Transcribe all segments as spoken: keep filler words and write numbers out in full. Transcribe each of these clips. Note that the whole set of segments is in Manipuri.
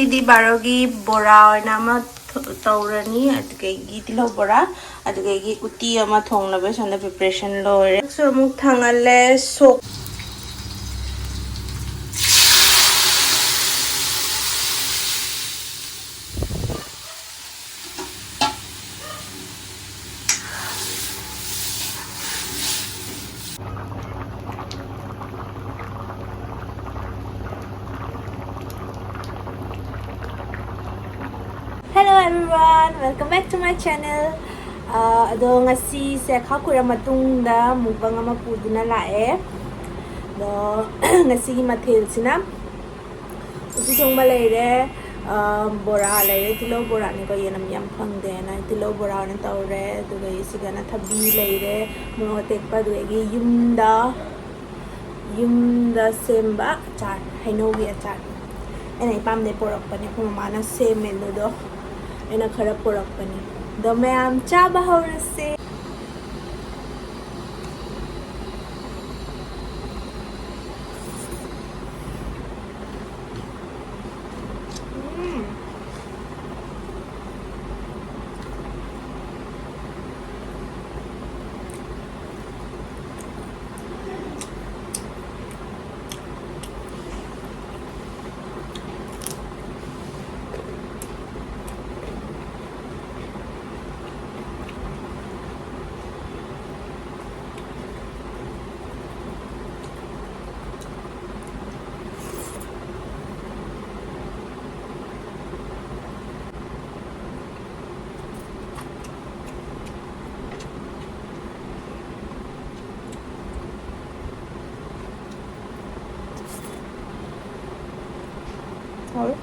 ꯁꯤꯗꯤ ꯕꯥꯔꯣꯒꯤ ꯕꯣꯔꯥ ꯑꯣꯏꯅ ꯑꯃ ꯊ-, ꯇꯧꯔꯅꯤ, ꯑꯗꯨꯗꯒꯤ ꯇꯤꯜꯍꯧ ꯕꯣꯔꯥ, ꯑꯗꯨꯗꯒꯤ ꯎꯇꯤ ꯑꯃ ꯊꯣꯡꯅꯕ ꯁꯣꯝꯗ preparation ꯂꯣꯏꯔꯦ꯫ ꯆꯥꯛꯁꯨ ꯑꯃꯨꯛ ꯊꯥꯡꯒꯠꯂꯦ, ꯁꯣꯛ Hello everyone, welcome back to my channel. ꯑꯥ, ꯑꯗꯣ ꯉꯁꯤꯁꯦ ꯈꯥ ꯀꯨꯏꯔ ꯃꯇꯨꯡꯗ mukbang ꯑꯃ ꯄꯨꯗꯨꯅ ꯂꯥꯛꯑꯦ꯫ ꯑꯗꯣ ꯉꯁꯤꯒꯤ ꯃꯊꯦꯜꯁꯤꯅ ꯎꯇꯤ ꯊꯣꯡꯕ ꯂꯩꯔꯦ, ꯑꯥ, ꯕꯣꯔꯥ ꯂꯩꯔꯦ, ꯇꯤꯜꯍꯧ ꯕꯣꯔꯥꯅꯤꯀꯣ, ꯌꯦꯅꯝ ꯌꯥꯝ ꯐꯪꯗꯦꯅ ꯇꯤꯜꯍꯧ ꯕꯣꯔꯥ ꯑꯣꯏꯅ ꯇꯧꯔꯦ꯫ ꯑꯗꯨꯒ ꯁꯤꯗꯅ ꯊꯕꯤ ꯂꯩꯔꯦ, ꯃꯣꯔꯣꯛ ꯑꯇꯦꯛꯄ, ꯑꯗꯨꯗꯒꯤ ꯌꯨꯝꯗ, ꯌꯨꯝꯗ ꯁꯦꯝꯕ ꯑꯆꯥꯔ, ꯍꯩꯅꯧꯒꯤ ꯑꯆꯥꯔ꯫ ꯑꯩꯅ ꯏꯄꯥꯝꯗꯩ ꯄꯨꯔꯛꯄꯅꯦ, ꯑꯩꯈꯣꯏ ꯃꯃꯥꯅ ꯁꯦꯝꯃꯦ ꯑꯗꯨꯗꯣ, ꯑꯩꯅ ꯈꯔ ꯄꯨꯔꯛꯄꯅꯦ꯫ ꯑꯗꯣ ꯃꯌꯥꯝ ꯆꯥꯕ ꯍꯧꯔꯁꯦ꯫ ꯎꯝ꯫ ꯍꯥꯎꯋꯦ꯫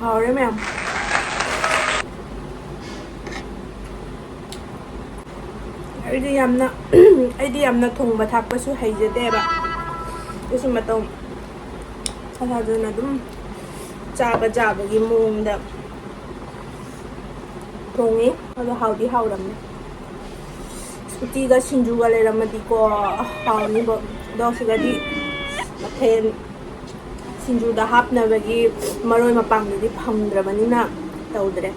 ꯍꯥꯎꯔꯦ ꯃꯌꯥꯝ꯫ ꯑꯩꯗꯤ ꯌꯥꯝꯅ ꯑꯩꯗꯤ ꯌꯥꯝꯅ ꯊꯣꯡꯕ ꯊꯥꯛꯄꯁꯨ ꯍꯩꯖꯗꯦꯕ꯫ ꯑꯩꯁꯨ ꯃꯇꯧ ꯁꯥ ꯁꯥꯗꯅ ꯑꯗꯨꯝ ꯆꯥꯕ ꯆꯥꯕꯒꯤ ꯃꯑꯣꯡꯗ ꯊꯣꯡꯉꯤ꯫ ꯑꯗꯣ ꯍꯥꯎꯗꯤ ꯍꯥꯎꯔꯝꯃꯦ꯫ ꯎꯇꯤꯒ ꯁꯤꯡꯖꯨꯒ ꯂꯩꯔꯝꯃꯗꯤꯀꯣ, ꯍꯥꯎꯅꯤꯕ꯫ ꯑꯗꯣ ꯁꯤꯗꯗꯤ ꯃꯊꯦꯜ ꯁꯤꯡꯖꯨꯗ ꯍꯥꯞꯅꯕꯒꯤ ꯃꯔꯣꯏ ꯃꯄꯥꯡꯗꯨꯗꯤ ꯐꯪꯗ꯭ꯔꯕꯅꯤꯅ ꯇꯧꯗ꯭ꯔꯦ꯫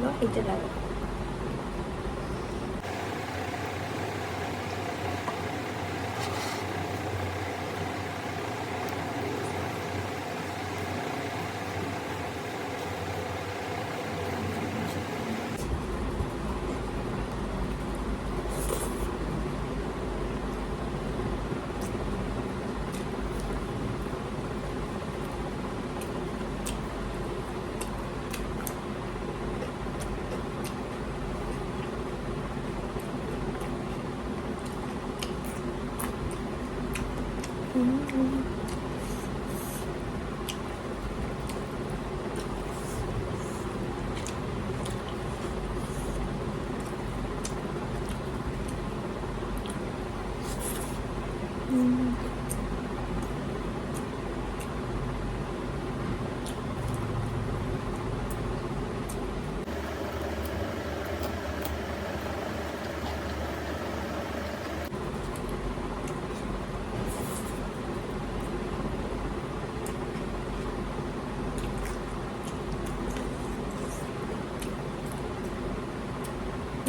ꯂꯣꯏ ꯍꯩꯖꯤꯜꯂꯒꯦ꯫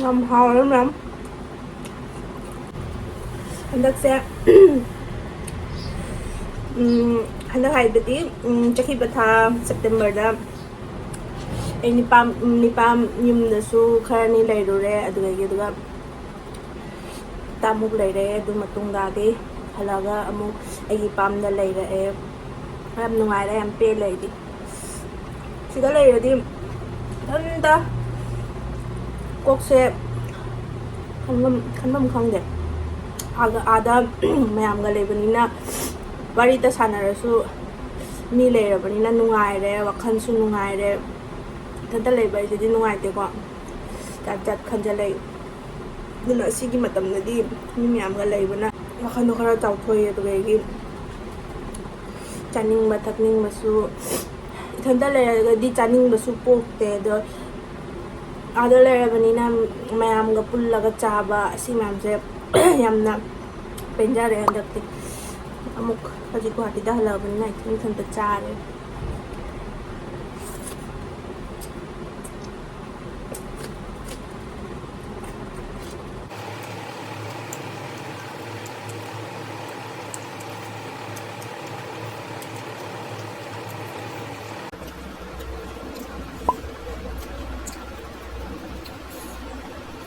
ꯌꯥꯝ ꯍꯥꯎꯔꯦ ꯃꯌꯥꯝ꯫ ꯍꯟꯗꯛꯁꯦ ꯎꯝ, ꯍꯟꯗꯛ ꯍꯥꯏꯕꯗꯤ ꯎꯝ, ꯆꯠꯈꯤꯕ ꯊꯥ ꯁꯦꯞꯇꯦꯝꯕꯔꯗ ꯑꯩ ꯅꯤꯄꯥꯝ ꯅꯤꯄꯥꯝ ꯌꯨꯝꯗꯁꯨ ꯈꯔꯅꯤ ꯂꯩꯔꯨꯔꯦ꯫ ꯑꯗꯨꯗꯒꯤ ꯑꯗꯨꯒ ꯍꯞꯇꯥꯃꯨꯛ ꯂꯩꯔꯦ꯫ ꯑꯗꯨ ꯃꯇꯨꯡꯗꯗꯤ ꯍꯜꯂꯛꯑꯒ ꯑꯃꯨꯛ ꯑꯩꯒꯤ ꯏꯄꯥꯝꯗ ꯂꯩꯔꯛꯑꯦ꯫ ꯌꯥꯝ ꯅꯨꯡꯉꯥꯏꯔꯦ, ꯌꯥꯝ ꯄꯦꯜꯂꯦ ꯑꯩꯗꯤ꯫ ꯁꯤꯗ ꯂꯩꯔꯗꯤ ꯏꯊꯟꯇ ꯀꯣꯛꯁꯦ ꯈꯟꯐꯝ ꯈꯟꯐꯝ ꯈꯪꯗꯦ꯫ ꯑꯥꯗ ꯑꯥꯗ ꯃꯌꯥꯝꯒ ꯂꯩꯕꯅꯤꯅ ꯋꯥꯔꯤꯇ ꯁꯥꯟꯅꯔꯁꯨ ꯃꯤ ꯂꯩꯔꯕꯅꯤꯅ ꯅꯨꯡꯉꯥꯏꯔꯦ, ꯋꯥꯈꯜꯁꯨ ꯅꯨꯡꯉꯥꯏꯔꯦ꯫ ꯏꯊꯟꯇ ꯂꯩꯕ ꯍꯥꯏꯁꯤꯗꯤ ꯅꯨꯡꯉꯥꯏꯇꯦꯀꯣ꯫ ꯖꯥꯠ ꯖꯥꯠ ꯈꯟꯖꯜꯂꯛꯏ꯫ ꯑꯗꯨꯅ ꯑꯁꯤꯒꯤ ꯃꯇꯝꯗꯗꯤ ꯃꯤ ꯃꯌꯥꯝꯒ ꯂꯩꯕꯅ ꯋꯥꯈꯜꯗꯣ ꯈꯔ ꯆꯥꯎꯊꯣꯛꯏ꯫ ꯑꯗꯨꯗꯒꯤ ꯆꯥꯅꯤꯡꯕ ꯊꯛꯅꯤꯡꯕꯁꯨ, ꯏꯊꯟꯇ ꯂꯩꯔꯒꯗꯤ ꯆꯥꯅꯤꯡꯕꯁꯨ ꯄꯣꯛꯇꯦ꯫ ꯑꯗꯣ ꯑꯥꯗ ꯂꯩꯔꯕꯅꯤꯅ ꯃꯌꯥꯝꯒ ꯄꯨꯜꯂꯒ ꯆꯥꯕ, ꯑꯁꯤ ꯃꯌꯥꯝꯁꯦ ꯌꯥꯝꯅ ꯄꯦꯟꯖꯔꯦ ꯍꯟꯗꯛꯇꯤ꯫ ꯑꯃꯨꯛ ꯍꯧꯖꯤꯛ ꯒꯨꯍꯥꯇꯤꯗ ꯍꯜꯂꯛꯑꯕꯅꯤꯅ ꯏꯊꯟ ꯏꯊꯟꯇ ꯆꯥꯔꯦ꯫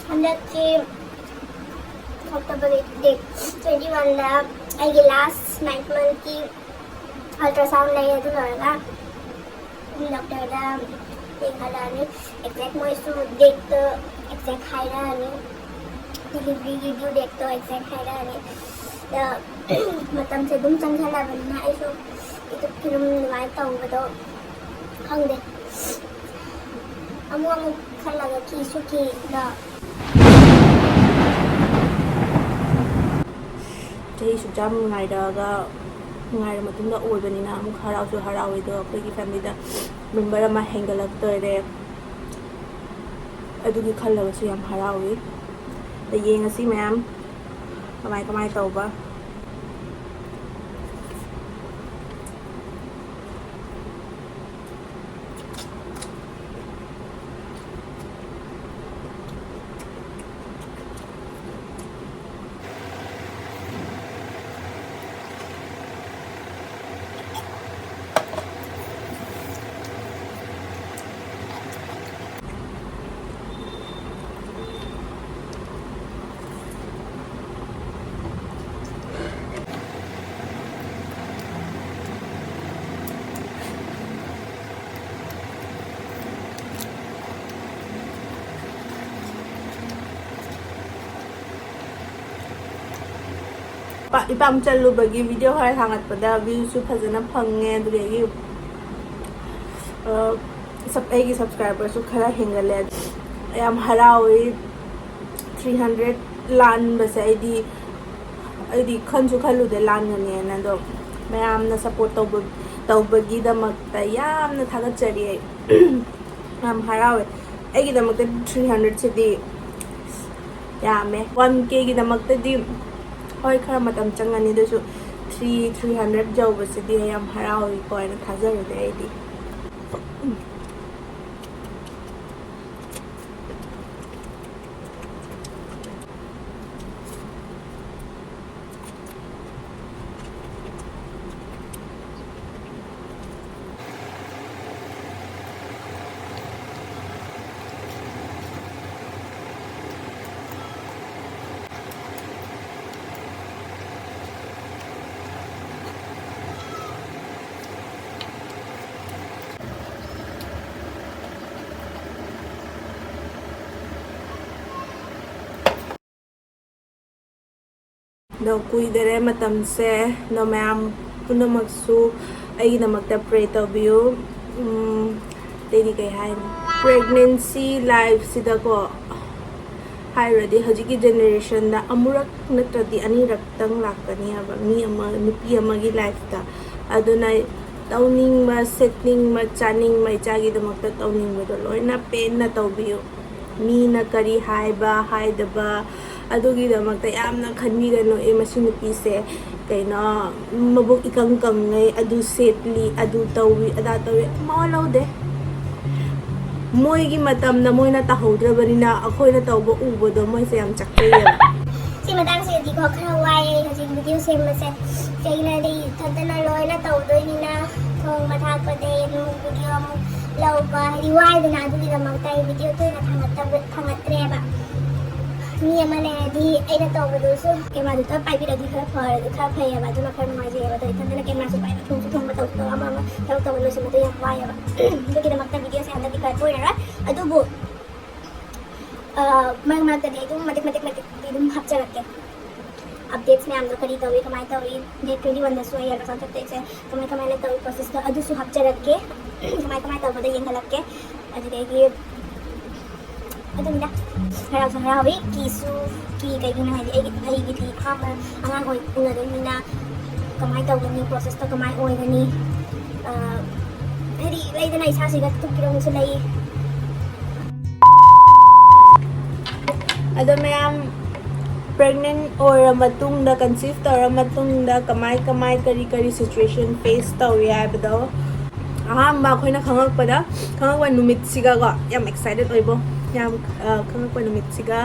ꯍꯟꯗꯛꯀꯤ ꯑꯣꯛꯇꯣꯕꯔ ꯗꯦꯠ ꯇ꯭ꯋꯦꯟꯇꯤ ꯋꯥꯟꯗ ꯑꯩꯒꯤ ꯂꯥꯁ ꯅꯥꯏꯟ ꯃꯟꯊꯀꯤ ꯑꯜꯇ꯭ꯔꯥꯁꯥꯎꯟ ꯂꯩ꯫ ꯑꯗꯨ ꯂꯣꯏꯔꯒ ꯗꯣꯛꯇꯔꯗ ꯌꯦꯡꯍꯜꯂꯛꯑꯅꯤ꯫ ꯑꯦꯛꯖꯦꯛ ꯃꯣꯏꯁꯨ ꯗꯦꯠꯇꯣ ꯑꯦꯛꯖꯦꯛ ꯍꯥꯏꯔꯛꯑꯅꯤ, ꯗꯤꯂꯤꯚꯔꯤꯒꯤ ꯗ꯭ꯌꯨ ꯗꯦꯠꯇꯣ ꯑꯦꯛꯖꯦꯛ ꯍꯥꯏꯔꯛꯑꯅꯤ꯫ ꯑꯗ ꯃꯇꯝꯁꯦ ꯑꯗꯨꯝ ꯆꯪꯁꯜꯂꯕꯅꯤꯅ ꯑꯩꯁꯨ ꯌꯨꯇꯨꯕ ꯐꯤꯂꯝ ꯑꯗꯨꯃꯥꯏꯅ ꯇꯧꯕꯗꯣ ꯈꯪꯗꯦ꯫ ꯑꯃꯨꯛ ꯑꯃꯨꯛ ꯈꯜꯂꯒ ꯀꯤꯁꯨ ꯀꯤꯗ꯫ ꯆꯍꯤ ꯁꯨꯛ ꯌꯥꯝ ꯉꯥꯏꯔꯛꯑꯒ, ꯉꯥꯏꯔ ꯃꯇꯨꯡꯗ ꯑꯣꯏꯕꯅꯤꯅ ꯑꯃꯨꯛ ꯍꯔꯥꯎꯁꯨ ꯍꯔꯥꯎꯋꯦ꯫ ꯑꯗꯣ ꯑꯩꯈꯣꯏꯒꯤ ꯐꯦꯃꯤꯂꯤꯗ ꯃꯦꯝꯕꯔ ꯑꯃ ꯍꯦꯟꯒꯠꯂꯛꯇꯣꯏꯔꯦ꯫ ꯑꯗꯨꯒꯤ ꯈꯜꯂꯒꯁꯨ ꯌꯥꯝ ꯍꯔꯥꯎꯏ꯫ ꯑꯗ ꯌꯦꯡꯉꯁꯤ ꯃꯌꯥꯝ ꯀꯃꯥꯏ ꯀꯃꯥꯏ ꯇꯧꯕ꯫ ꯏꯄꯥꯝ ꯆꯠꯂꯨꯕꯒꯤ ꯚꯤꯗꯤꯑꯣ ꯈꯔ ꯊꯥꯡꯒꯠꯄꯗ ꯚ꯭ꯌꯨꯁꯨ ꯐꯖꯅ ꯐꯪꯉꯦ, ꯑꯗꯨꯗꯒꯤ ꯑ, sub- ꯑꯩꯒꯤ ꯁꯕꯁꯀ꯭ꯔꯥꯏꯕꯔꯁꯨ ꯈꯔ ꯍꯦꯟꯒꯠꯂꯦ꯫ ꯌꯥꯝ ꯍꯔꯥꯎꯏ꯫ ꯊ꯭ꯔꯤ ꯍꯟꯗ꯭ꯔꯦꯠ ꯂꯥꯟꯕꯁꯦ ꯑꯩꯗꯤ ꯑꯩꯗꯤ ꯈꯟꯁꯨ ꯈꯜꯂꯨꯗꯦ ꯂꯥꯟꯒꯅꯦꯅ꯫ ꯑꯗꯣ ꯃꯌꯥꯝꯅ ꯁꯞꯄꯣꯔꯠ ꯇꯧꯕ ꯇꯧꯕꯒꯤꯗꯃꯛꯇ ꯌꯥꯝꯅ ꯊꯥꯒꯠꯆꯔꯤ ꯑꯩ꯫ ꯌꯥꯝ ꯍꯔꯥꯎꯋꯦ꯫ ꯑꯩꯒꯤꯗꯃꯛꯇ ꯊ꯭ꯔꯤ ꯍꯟꯗ꯭ꯔꯦꯠꯁꯤꯗꯤ ꯌꯥꯝꯃꯦ꯫ ꯋꯥꯟ ꯀꯦꯒꯤꯗꯃꯛꯇꯗꯤ ꯍꯣꯏ, ꯈꯔ ꯃꯇꯝ ꯆꯪꯒꯅꯤ, ꯑꯗꯨꯁꯨ ꯊ꯭ꯔꯤ ꯊ꯭ꯔꯤ ꯍꯟꯗ꯭ꯔꯦꯠ ꯌꯧꯕꯁꯤꯗꯤ ꯑꯩ ꯌꯥꯝ ꯍꯔꯥꯎꯏꯀꯣ ꯍꯥꯏꯅ ꯊꯥꯖꯔꯨꯗꯦ ꯑꯩꯗꯤ꯫ ꯑꯗꯣ ꯀꯨꯏꯗꯔꯦ ꯃꯇꯝꯁꯦ꯫ ꯑꯗꯣ ꯃꯌꯥꯝ ꯄꯨꯝꯅꯃꯛꯁꯨ ꯑꯩꯒꯤꯗꯃꯛꯇ ꯄ꯭ꯔꯦ ꯇꯧꯕꯤꯌꯨ꯫ ꯎꯝ, ꯑꯇꯩꯗꯤ ꯀꯩ ꯍꯥꯏꯅꯤ? ꯄ꯭ꯔꯦꯒꯅꯦꯟꯁꯤ ꯂꯥꯏꯐꯁꯤꯗꯀꯣ ꯍꯥꯏꯔꯨꯔꯗꯤ ꯍꯧꯖꯤꯛꯀꯤ ꯖꯦꯅꯦꯔꯦꯁꯟꯗ ꯑꯃꯨꯔꯛ ꯅꯠꯇ꯭ꯔꯗꯤ ꯑꯅꯤꯔꯛꯇꯪ ꯂꯥꯛꯀꯅꯤ ꯍꯥꯏꯕ ꯃꯤ ꯑꯃ, ꯅꯨꯄꯤ ꯑꯃꯒꯤ ꯂꯥꯏꯐꯇ꯫ ꯑꯗꯨꯅ ꯇꯧꯅꯤꯡꯕ, ꯁꯦꯠꯅꯤꯡꯕ, ꯆꯥꯅꯤꯡꯕ, ꯏꯆꯥꯒꯤꯗꯃꯛꯇ ꯇꯧꯅꯤꯡꯕꯗꯣ ꯂꯣꯏꯅ ꯄꯦꯟꯅ ꯇꯧꯕꯤꯌꯨ꯫ ꯃꯤꯅ ꯀꯔꯤ ꯍꯥꯏꯕ ꯍꯥꯏꯗꯕ ꯑꯗꯨꯒꯤꯗꯃꯛꯇ ꯌꯥꯝꯅ ꯈꯟꯕꯤꯒꯅꯨ꯫ ꯑꯦ, ꯃꯁꯤ ꯅꯨꯄꯤꯁꯦ ꯀꯩꯅꯣ, ꯃꯕꯨꯛ ꯏꯀꯪ ꯀꯪꯉꯩ, ꯑꯗꯨ ꯁꯦꯠꯂꯤ, ꯑꯗꯨ ꯇꯧꯏ, ꯑꯗꯥ ꯇꯧꯏ, ꯃꯋꯥ ꯂꯧꯗꯦ꯫ ꯃꯣꯏꯒꯤ ꯃꯇꯝꯗ ꯃꯣꯏꯅ ꯇꯧꯍꯧꯗ꯭ꯔꯕꯅꯤꯅ ꯑꯩꯈꯣꯏꯅ ꯇꯧꯕ ꯎꯕꯗꯣ ꯃꯣꯏꯁꯦ ꯌꯥꯝ ꯆꯥꯛꯆꯩꯌꯦꯕ꯫ ꯁꯤ ꯃꯇꯥꯡꯁꯤꯗꯗꯤꯀꯣ ꯈꯔ ꯋꯥꯏ ꯑꯩ ꯍꯧꯖꯤꯛ ꯚꯤꯗꯤꯑꯣ ꯁꯦꯝꯕꯁꯦ꯫ ꯀꯩꯒꯤꯅꯣꯗꯤ ꯏꯊꯟꯇꯅ ꯂꯣꯏꯅ ꯇꯧꯗꯣꯏꯅꯤꯅ ꯊꯣꯡꯕ ꯊꯥꯛꯄꯗꯩ ꯑꯗꯨꯝ ꯚꯤꯗꯤꯑꯣ ꯑꯃꯨꯛ ꯂꯧꯕ ꯍꯥꯏꯗꯤ ꯋꯥꯏꯗꯅ꯫ ꯑꯗꯨꯒꯤꯗꯃꯛꯇ ꯑꯩ ꯚꯤꯗꯤꯑꯣ ꯇꯣꯏꯅ ꯊꯥꯡꯒꯠꯇꯕ ꯊꯥꯡꯒꯠꯇ꯭ꯔꯦꯕ꯫ ꯃꯤ ꯑꯃ ꯂꯩꯔꯗꯤ ꯑꯩꯅ ꯇꯧꯕꯗꯨꯁꯨ ꯀꯦꯃꯦꯔꯥꯗꯨꯗ ꯄꯥꯏꯕꯤꯔꯗꯤ ꯈꯔ ꯐꯔ- ꯈꯔ ꯐꯩꯌꯦꯕ꯫ ꯑꯗꯨꯅ ꯈꯔ ꯅꯨꯡꯉꯥꯏꯖꯩꯌꯦꯕ꯫ ꯑꯗꯣ ꯏꯊꯟꯇꯅ ꯀꯦꯃꯦꯔꯥꯁꯨ ꯄꯥꯏꯕ, ꯊꯣꯡꯁꯨ ꯊꯣꯡꯕ, ꯇꯧꯁꯨ ꯇꯧꯕ, ꯑꯃ ꯑꯃ ꯊꯕꯛ ꯇꯧꯕ ꯂꯣꯏꯁꯤꯟꯕꯗꯣ ꯌꯥꯝ ꯋꯥꯏꯌꯦꯕ꯫ ꯑꯗꯨꯒꯤꯗꯃꯛꯇ ꯚꯤꯗꯤꯑꯣꯁꯦ ꯍꯟꯗꯛꯇꯤ ꯈꯔ ꯇꯣꯏꯔꯔꯣꯏ꯫ ꯑꯗꯨꯕꯨ ꯑ, ꯃꯔꯛ ꯃꯔꯛꯇꯗꯤ ꯑꯗꯨꯝ ꯃꯇꯦꯛ ꯃꯇꯦꯛ ꯃꯇꯦꯛꯇꯤ ꯑꯗꯨꯝ ꯍꯥꯞꯆꯔꯛꯀꯦ꯫ ꯑꯞꯗꯦꯠꯁ ꯃꯌꯥꯝꯗꯣ ꯀꯔꯤ ꯇꯧꯏ, ꯀꯃꯥꯏꯅ ꯇꯧꯏ, ꯗꯦꯠ ꯇ꯭ꯋꯦꯟꯇꯤ ꯋꯥꯟꯗꯁꯨ ꯑꯩ ꯑꯜꯇ꯭ꯔꯥꯁꯥꯎꯟ ꯆꯠꯇꯣꯏꯁꯦ ꯀꯃꯥꯏ ꯀꯃꯥꯏꯅ ꯇꯧꯏ, ꯄ꯭ꯔꯣꯁꯦꯁꯇꯣ ꯑꯗꯨꯁꯨ ꯍꯥꯞꯆꯔꯛꯀꯦ꯫ ꯀꯃꯥꯏ ꯀꯃꯥꯏꯅ ꯇꯧꯕꯗꯣ ꯌꯦꯡꯍꯜꯂꯛꯀꯦ꯫ ꯑꯗꯨꯗꯒꯤ ꯑꯗꯨꯅꯤꯗ, ꯍꯔꯥꯎꯁꯨ ꯍꯔꯥꯎꯏ, ꯀꯤꯁꯨ ꯀꯤ꯫ ꯀꯩꯒꯤꯅꯣ ꯍꯥꯏꯗꯤ ꯑꯩꯒꯤ, ꯑꯩꯒꯤꯗꯤ ꯑꯍꯥꯟꯕ ꯑꯉꯥꯡ ꯑꯣꯏ ꯎꯅꯗꯣꯏꯅꯤꯅ ꯀꯃꯥꯏꯅ ꯇꯧꯒꯅꯤ, ꯄ꯭ꯔꯣꯁꯦꯁꯇꯣ ꯀꯃꯥꯏꯅ ꯑꯣꯏꯒꯅꯤ, ꯑ, ꯍꯥꯏꯗꯤ ꯂꯩꯗꯅ ꯏꯁꯥꯁꯤꯒ ꯊꯨꯞꯈꯤꯕ ꯑꯃꯁꯨ ꯂꯩ꯫ ꯑꯗꯣ ꯃꯌꯥꯝ, ꯄ꯭ꯔꯦꯒꯅꯦꯟ ꯑꯣꯏꯔ ꯃꯇꯨꯡꯗ, ꯀꯟꯁꯤꯞ ꯇꯧꯔ ꯃꯇꯨꯡꯗ ꯀꯃꯥꯏ ꯀꯃꯥꯏ ꯀꯔꯤ ꯀꯔꯤ ꯁꯤꯆꯨꯋꯦꯁꯟ ꯐꯦꯁ ꯇꯧꯏ ꯍꯥꯏꯕꯗꯣ ꯑꯍꯥꯟꯕ ꯑꯩꯈꯣꯏꯅ ꯈꯪꯉꯛꯄꯗ, ꯈꯪꯉꯛꯄ ꯅꯨꯃꯤꯠꯁꯤꯒꯀꯣ ꯌꯥꯝ ꯑꯦꯛꯁꯥꯏꯇꯦꯠ ꯑꯣꯏꯕꯣ꯫ ꯌꯥꯝ, ꯑ, ꯈꯪꯉꯛꯄ ꯅꯨꯃꯤꯠꯁꯤꯒ,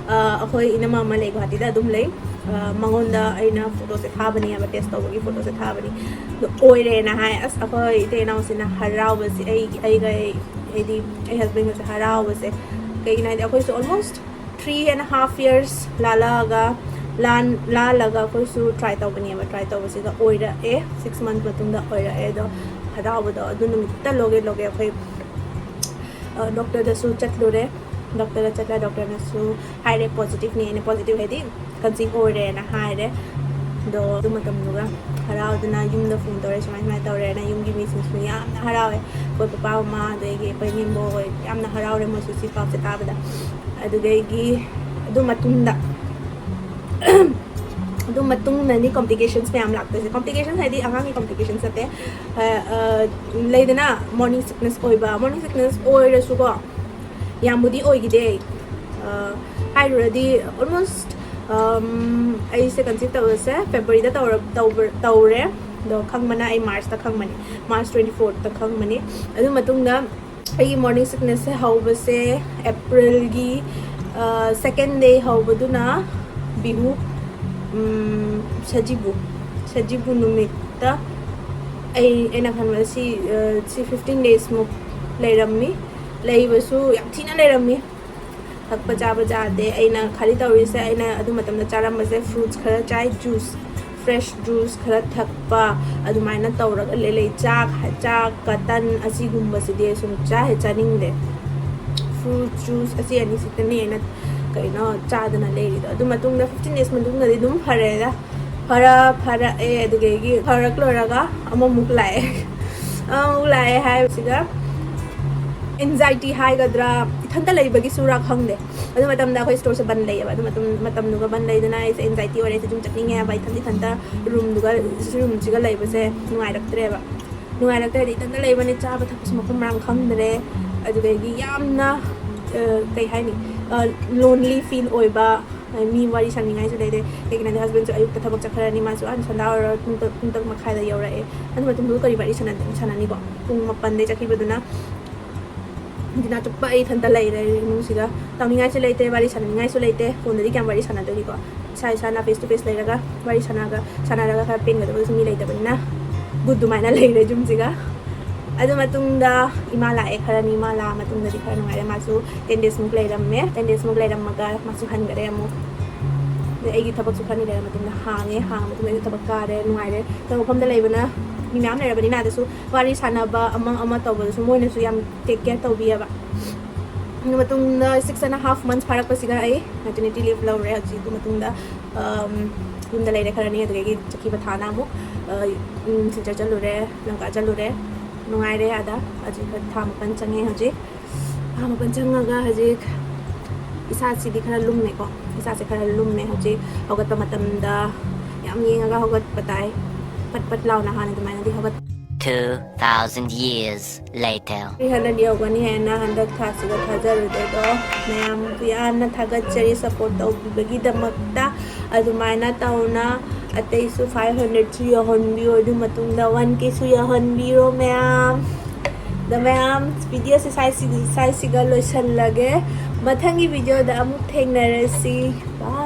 ꯑ, ꯑꯩꯈꯣꯏ ꯏꯅꯝꯃ ꯑꯃ ꯂꯩ, ꯒꯨꯍꯥꯇꯤꯗ ꯑꯗꯨꯝ ꯂꯩ꯫ ꯑ, ꯃꯉꯣꯟꯗ ꯑꯩꯅ ꯐꯣꯇꯣꯁꯦ ꯊꯥꯕꯅꯦꯕ, ꯇꯦꯁ ꯇꯧꯕꯒꯤ ꯐꯣꯇꯣꯁꯦ ꯊꯥꯕꯅꯤ꯫ ꯑꯗꯣ ꯑꯣꯏꯔꯦꯅ ꯍꯥꯏ꯫ ꯑꯁ, ꯑꯩꯈꯣꯏ ꯏꯇꯩ ꯏꯅꯥꯎꯁꯤꯅ ꯍꯔꯥꯎꯕꯁꯦ, ꯑꯩ, ꯑꯩꯒ, ꯍꯥꯏꯗꯤ ꯑꯩ ꯍꯁꯕꯦꯟꯒꯁꯦ ꯍꯔꯥꯎꯕꯁꯦ꯫ ꯀꯩꯒꯤꯅꯣ ꯍꯥꯏꯗꯤ ꯑꯩꯈꯣꯏꯁꯨ almost three and half years ꯂꯥꯜꯂꯛꯑꯒ, ꯂꯥꯟ-, ꯂꯥꯜꯂꯒ ꯑꯩꯈꯣꯏꯁꯨ ꯇ꯭ꯔꯥꯏ ꯇꯧꯕꯅꯦꯕ꯫ ꯇ꯭ꯔꯥꯏ ꯇꯧꯕꯁꯤꯗ ꯑꯣꯏꯔꯛꯑꯦ, ꯁꯤꯛꯁ ꯃꯟꯊ ꯃꯇꯨꯡꯗ ꯑꯣꯏꯔꯛꯑꯦ꯫ ꯑꯗꯣ ꯍꯔꯥꯎꯕꯗꯣ ꯑꯗꯨ ꯅꯨꯃꯤꯠꯇ ꯂꯣꯒꯦ ꯂꯣꯒꯦ ꯑꯩꯈꯣꯏ, ꯑ, ꯗꯣꯛꯇꯔꯗꯁꯨ ꯆꯠꯂꯨꯔꯦ꯫ ꯗꯣꯛꯇꯔꯗ ꯆꯠꯂ ꯗꯣꯛꯇꯔꯅꯁꯨ ꯍꯥꯏꯔꯦ ꯄꯣꯖꯤꯇꯤꯚꯅꯦꯅ, ꯄꯣꯖꯤꯇꯤꯚ ꯍꯥꯏꯗꯤ ꯀꯟꯁꯤꯞ ꯑꯣꯏꯔꯦꯅ ꯍꯥꯏꯔꯦ꯫ ꯑꯗꯣ ꯑꯗꯨ ꯃꯇꯝꯗꯨꯒ ꯍꯔꯥꯎꯗꯅ ꯌꯨꯝꯗ ꯐꯣꯟ ꯇꯧꯔꯦ, "ꯁꯨꯃꯥꯏ ꯁꯨꯃꯥꯏꯅ ꯇꯧꯔꯦꯅ", ꯌꯨꯝꯒꯤ ꯃꯤꯁꯤꯡꯁꯨ ꯌꯥꯝꯅ ꯍꯔꯥꯎꯋꯦ꯫ ꯑꯩꯈꯣꯏ ꯄꯄꯥ ꯃꯃꯥ, ꯑꯗꯒꯤ ꯑꯩꯈꯣꯏ ꯏꯅꯦꯝꯕꯣꯛ ꯍꯣꯏ ꯌꯥꯝꯅ ꯍꯔꯥꯎꯔꯦ ꯃꯣꯏꯁꯨ ꯁꯤ ꯄꯥꯎꯁꯦ ꯇꯥꯕꯗ꯫ ꯑꯗꯨꯗꯒꯤ ꯑꯗꯨ ꯃꯇꯨꯡꯗ ꯑꯗꯨ ꯃꯇꯨꯡꯗꯅꯤ ꯀꯣꯝꯄ꯭ꯂꯤꯀꯦꯁꯟꯁ ꯃꯌꯥꯝ ꯂꯥꯛꯇꯣꯏꯁꯦ꯫ ꯀꯣꯝꯄ꯭ꯂꯤꯀꯦꯁꯟꯁ ꯍꯥꯏꯗꯤ ꯑꯉꯥꯡꯒꯤ ꯀꯣꯝꯄ꯭ꯂꯤꯀꯦꯁꯟꯁ ꯅꯠꯇꯦ꯫ ꯑ, ꯑ, ꯂꯩꯗꯅ, ꯃꯣꯔꯅꯤꯡ ꯁꯤꯛꯅꯦꯁ ꯑꯣꯏꯕ, ꯃꯣꯔꯅꯤꯡ ꯁꯤꯛꯅꯦꯁ ꯑꯣꯏꯔꯁꯨꯀꯣ, ꯌꯥꯝꯕꯨꯗꯤ ꯑꯣꯏꯈꯤꯗꯦ꯫ ꯑ, ꯍꯥꯏꯔꯨꯔꯗꯤ almost, ꯑꯝ, ꯑꯩꯁꯦ ꯀꯟꯁꯤꯞ ꯇꯧꯕꯁꯦ ꯐꯦꯕ꯭ꯔꯨꯋꯥꯔꯤꯗ ꯇꯧꯔ-, ꯇꯧꯕ-, ꯇꯧꯔꯦ꯫ ꯑꯗꯣ ꯈꯪꯕꯅ ꯑꯩ ꯃꯥꯔꯆꯇ ꯈꯪꯕꯅꯤ, ꯃꯥꯔꯆ ꯇ꯭ꯋꯦꯟꯇꯤ ꯐꯣꯔꯠꯇ ꯈꯪꯕꯅꯤ꯫ ꯑꯗꯨ ꯃꯇꯨꯡꯗ ꯑꯩꯒꯤ ꯃꯣꯔꯅꯤꯡ ꯁꯤꯛꯅꯦꯁꯁꯦ ꯍꯧꯕꯁꯦ ꯑꯦꯄ꯭ꯔꯤꯜꯒꯤ, ꯑ, ꯁꯦꯀꯦꯟ ꯗꯦ ꯍꯧꯕꯗꯨꯅ ꯕꯤꯍꯨ, ꯎꯝ, ꯁꯖꯤꯕꯨ, ꯁꯖꯤꯕꯨ ꯅꯨꯃꯤꯠꯇ ꯑꯩ, ꯑꯩꯅ ꯈꯟꯕꯗ ꯁꯤ, ꯑ, ꯁꯤ ꯐꯤꯐꯇꯤꯟ ꯗꯦꯖꯃꯨꯛ ꯂꯩꯔꯝꯃꯤ꯫ ꯂꯩꯕꯁꯨ ꯌꯥꯝ ꯊꯤꯅ ꯂꯩꯔꯝꯃꯤ꯫ ꯊꯛꯄ ꯆꯥꯕ ꯆꯥꯗꯦ꯫ ꯑꯩꯅ ꯈꯜꯂꯤ ꯇꯧꯔꯤꯁꯦ, ꯑꯩꯅ ꯑꯗꯨ ꯃꯇꯝꯗ ꯆꯥꯔꯝꯕꯁꯦ ꯐ꯭ꯔꯨꯠꯁ ꯈꯔ ꯆꯥꯏ, ꯖꯨꯁ, ꯐ꯭ꯔꯦꯁ ꯖꯨꯁ ꯈꯔ ꯊꯛꯄ, ꯑꯗꯨꯃꯥꯏꯅ ꯇꯧꯔꯒ ꯂꯩ꯫ ꯆꯥꯛ, ꯆꯥꯛꯀ ꯇꯟ ꯑꯁꯤꯒꯨꯝꯕꯁꯤꯗꯤ ꯑꯩ ꯁꯨꯝ ꯆꯥ ꯍꯦꯛ ꯆꯥꯅꯤꯡꯗꯦ꯫ ꯐ꯭ꯔꯨꯠ ꯖꯨꯁ ꯑꯁꯤ ꯑꯅꯤꯁꯤꯇꯅꯦ ꯑꯩꯅ ꯀꯩꯅꯣ ꯆꯥꯗꯅ ꯂꯩꯔꯤꯗꯣ꯫ ꯑꯗꯨ ꯃꯇꯨꯡꯗ fifteen days ꯃꯇꯨꯡꯗꯗꯤ ꯑꯗꯨꯝ ꯐꯔꯦꯗ꯫ ꯐꯔ ꯐꯔꯛꯑꯦ꯫ ꯑꯗꯨꯗꯒꯤ ꯐꯔꯛ ꯂꯣꯏꯔꯒ ꯑꯃꯃꯨꯛ ꯂꯥꯛꯑꯦ꯫ ꯑꯃꯃꯨꯛ ꯂꯥꯛꯑꯦ ꯍꯥꯏꯕꯁꯤꯒ, ꯑꯦꯟꯖꯥꯏꯇꯤ ꯍꯥꯏꯒꯗ꯭ꯔꯥ, ꯏꯊꯟꯇ ꯂꯩꯕꯒꯤꯁꯨꯔꯥ ꯈꯪꯗꯦ꯫ ꯑꯗꯨ ꯃꯇꯝꯗ ꯑꯩꯈꯣꯏ ꯁ꯭ꯇꯣꯔꯁꯦ ꯕꯟ ꯂꯩꯌꯦꯕ꯫ ꯑꯗꯨ ꯃꯇꯝ ꯃꯇꯝꯗꯨꯒ ꯕꯟ ꯂꯩꯗꯅ ꯑꯩꯁꯦ ꯑꯦꯟꯖꯥꯏꯇꯤ ꯑꯣꯏꯔꯦ꯫ ꯑꯩꯁꯦ ꯌꯨꯝ ꯆꯠꯅꯤꯡꯉꯦ ꯍꯥꯏꯕ꯫ ꯏꯊꯟ ꯏꯊꯟꯇ ꯔꯨꯝꯗꯨꯒ, ꯔꯨꯝꯁꯤꯒ ꯂꯩꯕꯁꯦ ꯅꯨꯡꯉꯥꯏꯔꯛꯇ꯭ꯔꯦꯕ꯫ ꯅꯨꯡꯉꯥꯏꯔꯛꯇ꯭ꯔꯗꯤ ꯏꯊꯟꯇ ꯂꯩꯕꯅꯦ, ꯆꯥꯕ ꯊꯛꯄꯁꯨ ꯃꯐꯝ ꯃꯔꯥꯡ ꯈꯪꯗ꯭ꯔꯦ꯫ ꯑꯗꯨꯗꯒꯤ ꯌꯥꯝꯅ, ꯑ, ꯀꯩ ꯍꯥꯏꯅꯤ, ꯂꯣꯟꯂꯤ ꯐꯤꯜ ꯑꯣꯏꯕ꯫ ꯃꯤ ꯋꯥꯔꯤ ꯁꯥꯅꯤꯡꯉꯥꯏꯁꯨ ꯂꯩꯇꯦ꯫ ꯀꯩꯒꯤꯅꯣꯗꯤ ꯍꯁꯕꯦꯟꯁꯨ ꯑꯌꯨꯛꯇ ꯊꯕꯛ ꯆꯠꯈ꯭ꯔꯅꯤ, ꯃꯥꯁꯨ ꯑꯥ ꯁꯟꯗꯥ ꯑꯣꯏꯔ ꯄꯨꯡ ꯇꯔꯨꯛ, ꯄꯨꯡ ꯇꯔꯨꯛ ꯃꯈꯥꯏꯗ ꯌꯧꯔꯛꯑꯦ꯫ ꯑꯗꯨ ꯃꯇꯨꯡꯗꯨꯗ ꯀꯔꯤ ꯋꯥꯔꯤ ꯁꯥꯟꯅ-, ꯁꯥꯟꯅꯅꯤꯀꯣ? ꯄꯨꯡ ꯃꯥꯄꯟꯗꯩ ꯆꯠꯈꯤꯕꯗꯨꯅ ꯗꯤꯅꯥ ꯆꯨꯞꯄ ꯑꯩ ꯏꯊꯟꯇ ꯂꯩꯔꯦ ꯏꯃꯨꯡꯁꯤꯗ꯫ ꯇꯧꯅꯤꯡꯉꯥꯏꯁꯨ ꯂꯩꯇꯦ, ꯋꯥꯔꯤ ꯁꯥꯟꯅꯅꯤꯡꯉꯥꯏꯁꯨ ꯂꯩꯇꯦ꯫ ꯐꯣꯟꯗꯗꯤ ꯀꯌꯥꯝ ꯋꯥꯔꯤ ꯁꯥꯟꯅꯗꯣꯏꯅꯤꯀꯣ? ꯏꯁꯥ ꯏꯁꯥꯅ face to face ꯂꯩꯔꯒ ꯋꯥꯔꯤ ꯁꯥꯟꯅꯔꯒ, ꯁꯥꯟꯅꯔꯒ ꯈꯔ ꯄꯦꯟꯒꯗꯕꯁꯨ ꯃꯤ ꯂꯩꯇꯕꯅꯤꯅ ꯕꯨꯠ ꯑꯗꯨꯃꯥꯏꯅ ꯂꯩꯔꯦ ꯌꯨꯝꯁꯤꯒ꯫ ꯑꯗꯨ ꯃꯇꯨꯡꯗ ꯏꯃꯥ ꯂꯥꯛꯑꯦ ꯈꯔꯅꯤ꯫ ꯏꯃꯥ ꯂꯥꯛꯑ ꯃꯇꯨꯡꯗꯗꯤ ꯈꯔ ꯅꯨꯡꯉꯥꯏꯔꯦ꯫ ꯃꯥꯁꯨ ten days ꯃꯨꯛ ꯂꯩꯔꯝꯃꯦ꯫ Ten days ꯃꯨꯛ ꯂꯩꯔꯝꯃꯒ ꯃꯥꯁꯨ ꯍꯟꯈꯔꯦ ꯑꯃꯨꯛ꯫ ꯑꯗꯩ ꯑꯩꯒꯤ ꯊꯕꯛꯁꯨ ꯈꯔꯅꯤ ꯂꯩꯔ ꯃꯇꯨꯡꯗ ꯍꯥꯡꯉꯦ꯫ ꯍꯥꯡꯉ ꯃꯇꯨꯡꯗ ꯑꯩꯁꯨ ꯊꯕꯛ ꯀꯥꯔꯦ꯫ ꯅꯨꯡꯉꯥꯏꯔꯦ꯫ ꯊꯕꯛ ꯃꯐꯝꯗ ꯂꯩꯕꯅ ꯃꯤ ꯃꯌꯥꯝ ꯂꯩꯔꯕꯅꯤꯅ ꯑꯗꯁꯨ ꯋꯥꯔꯤ ꯁꯥꯟꯅꯕ ꯑꯃ ꯑꯃ ꯇꯧꯕꯗꯁꯨ ꯃꯣꯏꯅꯁꯨ ꯌꯥꯝ take care ꯇꯧꯕꯤꯌꯦꯕ꯫ ꯑꯗꯨ ꯃꯇꯨꯡꯗ six and a half months ꯐꯥꯔꯛꯄꯁꯤꯗ ꯑꯩ maternity leave ꯂꯧꯔꯦ꯫ ꯍꯧꯖꯤꯛ ꯑꯗꯨ ꯃꯇꯨꯡꯗ, ꯑꯝ, ꯌꯨꯝꯗ ꯂꯩꯔꯦ ꯈꯔꯅꯤ꯫ ꯑꯗꯨꯗꯒꯤ ꯆꯠꯈꯤꯕ ꯊꯥꯅ ꯑꯃꯨꯛ, ꯑ, ꯎꯝ, ꯁꯤꯜꯆꯔ ꯆꯠꯂꯨꯔꯦ, ꯂꯪꯀꯥ ꯆꯠꯂꯨꯔꯦ꯫ ꯅꯨꯡꯉꯥꯏꯔꯦ ꯑꯥꯗ꯫ ꯍꯧꯖꯤꯛ ꯊꯥ ꯃꯥꯄꯟ ꯆꯪꯉꯦ ꯍꯧꯖꯤꯛ꯫ ꯊꯥ ꯃꯥꯄꯟ ꯆꯪꯉꯒ ꯍꯧꯖꯤꯛ ꯏꯁꯥꯁꯤꯗꯤ ꯈꯔ ꯂꯨꯝꯃꯦꯀꯣ꯫ ꯏꯁꯥꯁꯦ ꯈꯔ ꯂꯨꯝꯃꯦ ꯍꯧꯖꯤꯛ꯫ ꯍꯧꯒꯠꯄ ꯃꯇꯝꯗ ꯌꯥꯝ ꯌꯦꯡꯉꯒ ꯍꯧꯒꯠꯄ ꯇꯥꯏ꯫ ꯄꯠ ꯄꯠ ꯂꯥꯎꯅ ꯍꯥꯟꯅ ꯑꯗꯨꯃꯥꯏꯅꯗꯤ ꯍꯧꯒꯠ- Two thousand years later. Three hundred ꯌꯧꯒꯅꯤ ꯍꯥꯏꯅ ꯍꯟꯗꯛ ꯊꯥꯁꯤꯗ ꯊꯥꯖꯔꯨꯗꯦ꯫ ꯑꯗꯣ ꯃꯌꯥꯝꯕꯨ ꯌꯥꯝꯅ ꯊꯥꯒꯠꯆꯔꯤ support ꯇꯧꯕꯤꯕꯒꯤꯗꯃꯛꯇ꯫ ꯑꯗꯨꯃꯥꯏꯅ ꯇꯧꯅ ꯑꯇꯩꯁꯨ five hundredꯁꯨ ꯌꯧꯍꯟꯕꯤꯌꯣ꯫ ꯑꯗꯨ ꯃꯇꯨꯡꯗ one Kꯁꯨ ꯌꯧꯍꯟꯕꯤꯔꯣ ꯃꯌꯥꯝ꯫ ꯑꯗꯣ ꯃꯌꯥꯝ, videoꯁꯦ ꯁ꯭ꯋꯥꯏꯁꯤ-, ꯁ꯭ꯋꯥꯏꯁꯤꯒ ꯂꯣꯏꯁꯜꯂꯒꯦ꯫ ꯃꯊꯪꯒꯤ videoꯗ ꯑꯃꯨꯛ ꯊꯦꯡꯅꯔꯁꯤ꯫ Bye꯫